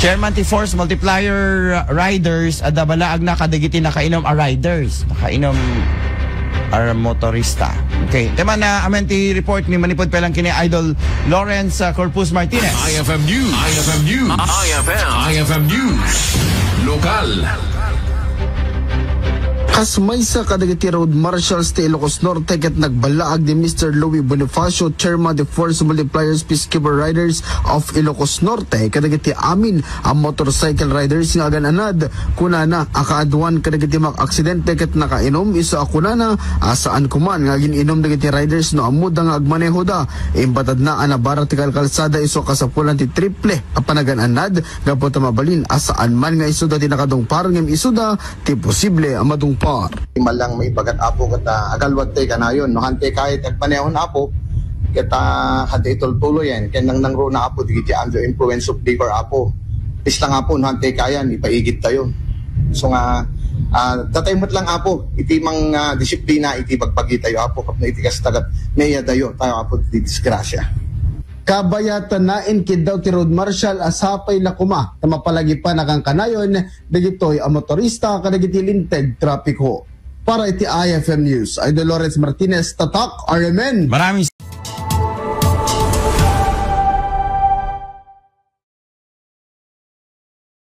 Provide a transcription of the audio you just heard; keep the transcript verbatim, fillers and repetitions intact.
Chairman ti Force Multiplier Riders, adda balaag na kadagiti nakainom a riders. Nakainom a motorista. Okay. Tema na amen ti report ni manipod pelang kini Idol Lawrence uh, Corpus Martinez. I F M News. I F M News. I F M. I F M News. Lokal. Kas maysa kadagiti road marshals ti Ilocos Norte ket nagballaag ni Mister Louis Bonifacio, chairman ti Force Multipliers Peacekeeper Riders of Ilocos Norte, kadagiti amin a motorcycle riders nga agan-anad, kunana, a kaaduan kadagiti mak-aksidente ket nakainom isu a kunana a saan koman nga agin-inom dagiti riders no ammoda nga agmanehoda. Imbatadna a nabara ti kalkalsada isu a kasapulan ti triple a panagan-anad gapu ta mabalin a saan man nga isuda ti nakadungpar ngem isuda ti posible a madungpar. Di man lang maibagak, Apo, ket ah, agalwad tay kanayon. No hantay kayat agmanehon, Apo, ket ah, hantay itultuloyen ken nangnangruna, Apo, digiti under influence of liquor, Apo. Please lang, Apo, no hantay kayan, ipaigid tayo. So nga, ah, datay met lang, Apo, iti mang ah, disiplina iti bagbagi tayo, Apo, kapno iti kasta ket naiyadayo tayo, Apo, ti disgrasya. Kabayatan na inkiddaw ti road marshal a sapay la koma ta mapalagipan a kankanayon dagitoy a motorista kadagiti linteg trapiko. Para iti I F M News, Idol Lawrence Martinez, Tatak, R M N. Maraming